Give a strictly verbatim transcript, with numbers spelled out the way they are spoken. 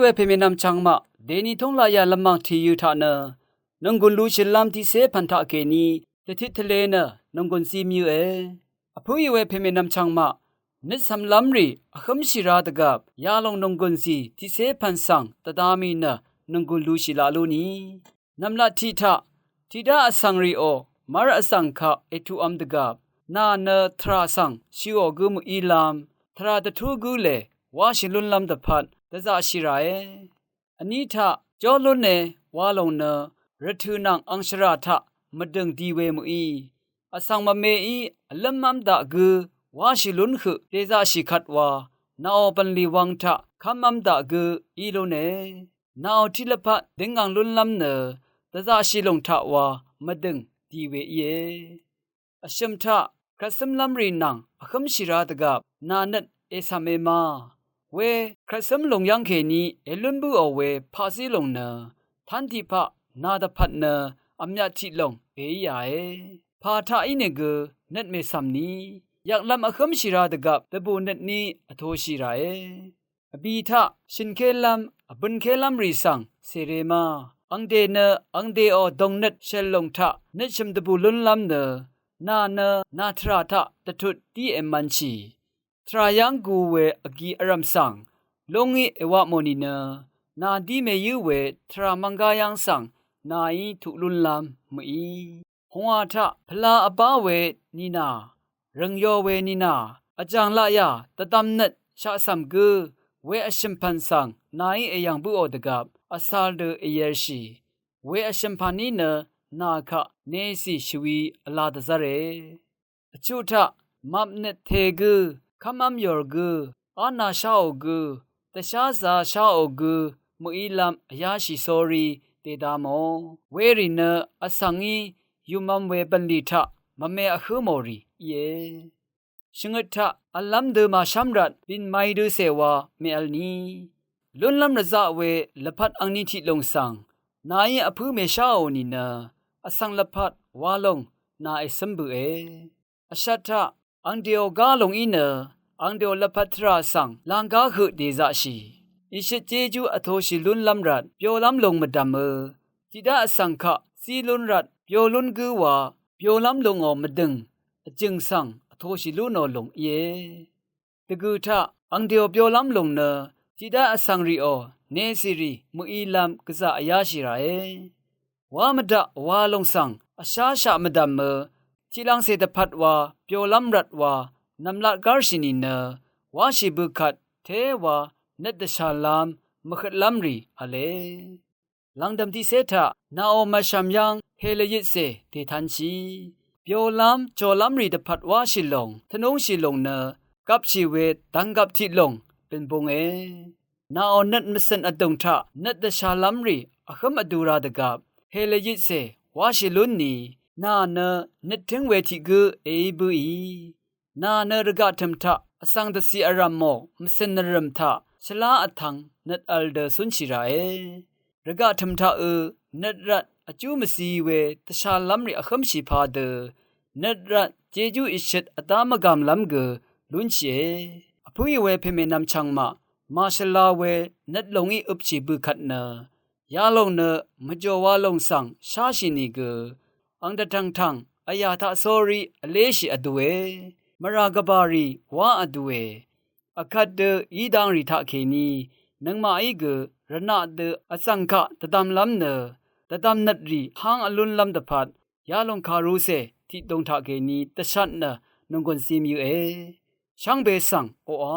we pèmènvm chvngmaq dèni túng laqyà lvmàng tìyø̄ taq nø nònggùn lushìlv́m tiqcé pv̀n taqkèní dvtit tvlē nø nònggùn zí mvyǿe. Vpǿì we pèmènvm chvngmaq nøt cv̀mlv́mrì vhǿmshì rā dvgvp yalòng nònggùn zì tiqcé pv̀n svng dvda mì nø nònggùn lushì laq lú ni. Nv̀mlat tiq taq tiqdá vsvng rìò mv́r vzv̀ng kaq ètuqvm dvgvp nà nø tvrà svng shø̀ò gǿ mø̀ílv́m tvrà dvtú gǿ lè wáshì lúnlv́m dvpvt dvzaqshì ràe. Vní taq jó lúne wa lòng nø rvtø̀ nvng angshvrà taq mvdø̀ng di we mø̀í vsvng mvmeí vlǿmv́m daq gǿ wáshì lún høq dèzaqshì kvt wa nàò bv̀nlì wvng taq kv́mv́m daq gǿ í lúne. Nàò tiq lvpat døngvng lúnlv́m nø dvzaqshì lòng taq wa mvdø̀ng di we íe. Vshø̀m taq krvtsǿmlv́mrì nvng vhǿmshì rā dvgvp nà nøt ècv̀me ma we krvtsǿm lòng yv́ngkèní èlún bǿò we paqzí lòng nø tv́n tiqpaq nà dvpvt nø vmyat tiq lòng èíāe. Pà taq ínìgø nøt mècv̀m ni yvklv́m vhǿmshì rā dvgvp dvbù nøtní vtoshì ràe. Vbì taq shø̀nkélv́m vbønkélv́mrì svng cèrē ma angdè nø angdèò dòngnøt shèl lòng taq nøtshø̀m dvbù lúnlv́m nø nà nø nà tvrà taq dvtut dí èmv̄nshì. Tvrà yv́ng gu we vgi vrv̀m svng lúngí èwapmò nìnø nà dí mèyǿ we tvrà mvnggá yv́ng svng nàí tuq lúnlv́m mø̀í. Pungwà taq pvla vbá we nìnà rø̀ngyō we nìnà vjàng laqyà dvdvm nøt shaqcv̀m gǿ we vshø̀mpv̀n svng nàí èyv̀ng bǿò dvgvp vcāl dø èyv̄lshì we vshø̀mpv̀n í nø nà kaq necì shvwi vla dvzv́re. Vchuq taq map nøt te gǿ kv́mv́m yòr gǿ á nà sháò gǿ dvshá zā sháò gǿ mø̀ílv́m vyáshì sórí dèda mò werì nø vsvng í yùmv̄m we bv̀nlì taq mvme vhǿ mò rì íe. Shvngøt taq v̀llv́m dø màshv́m rvt bìn may døcè wa mèvl ni lúnlv́m rvzaq we lvpat angni tiq lòng svng nàí vpǿ mèsháò nìnø vsvng lvpat wa lòng nà ècǿm bø̀e. Vshat taq angdèò gá lòng í nø angdèò lvpat tvrà svng lv̄ng gá høq dèzaqshì. Ìshøt jéjú vtoshì lúnlv́m rvt byolv́m lòng mvdv̀mø tiqdá vsvng kaq zí lún rvt byo lún gǿ wa byolv́m lungò mvdø̀ng vjø̀ng svng vtoshì lú nò lùng íe. Dvgø̀ taq angdèò byolv́m lùng nø tiqdá vsvng rìò necìrì mø̀ílv́m gvzà vyáshì ràe. Wá mvdaq wa lòng svng vsháshaq mvdv̀mø tiqlangcè dvpvt wa byolv́m rvt wa nv̀mlat gárshì nìnø wáshì bø kvt té wa nøt dvshàlv́m mvhøtlv́mrì v̄le. Lv̀ngdv̀m tiqcé taq nàò mvshv̀m yv́ng hèlvyøtcè dètanshì. Byolv́m jòlv́mrì dvpvt wáshì lòng tvnúngshì lòng nø gvpshì we dvnggvp tiq lòng bø̀nbunge. Nàò nøt mvcø̀n vdùng taq nøt dvshàlv́mrì vhǿm vdu rā dvgvp hèlvyøtcè wáshì lún ni nà nø nøt tǿng we tiq gǿ èí bǿì. Nà nø rvgaq tø̀m taq vsvng dvciq vrv̀m mò mvcø̀n nvrø̀m taq shvlá vtvng nøt v̄l dø cúnshì ràe. Rvgaq tø̀m taqø̄ nøt rvt vjú mvzi we dvshàlv́mrì vhǿmshì padø nøt rvt jejú ìshøt vdá mvgàmlv́m gø lúnshìe. Vpǿì we pèmènvm chv̀ngmaq màshvla we nøt lòngí øpshì bø kvt nø yalòng nø mvjò wa lòng svng sháshì nìgø ang dvtv̀ngtv̀ng vyà taq sórí vléshì vdue. Mvrà gvbàrì wá vdue. Vkvt dø í dang rì taqkèní nøngmaqí gø rvnaq dø vzv̀ng kaq dvdvmlv́m nø dvdvm nøt rì háng vlúnlv́m dvpvt yalòng kàrucè tiqdung taqkèní dvshat nø nònggùn zim yøe. Shvngbe svng oqà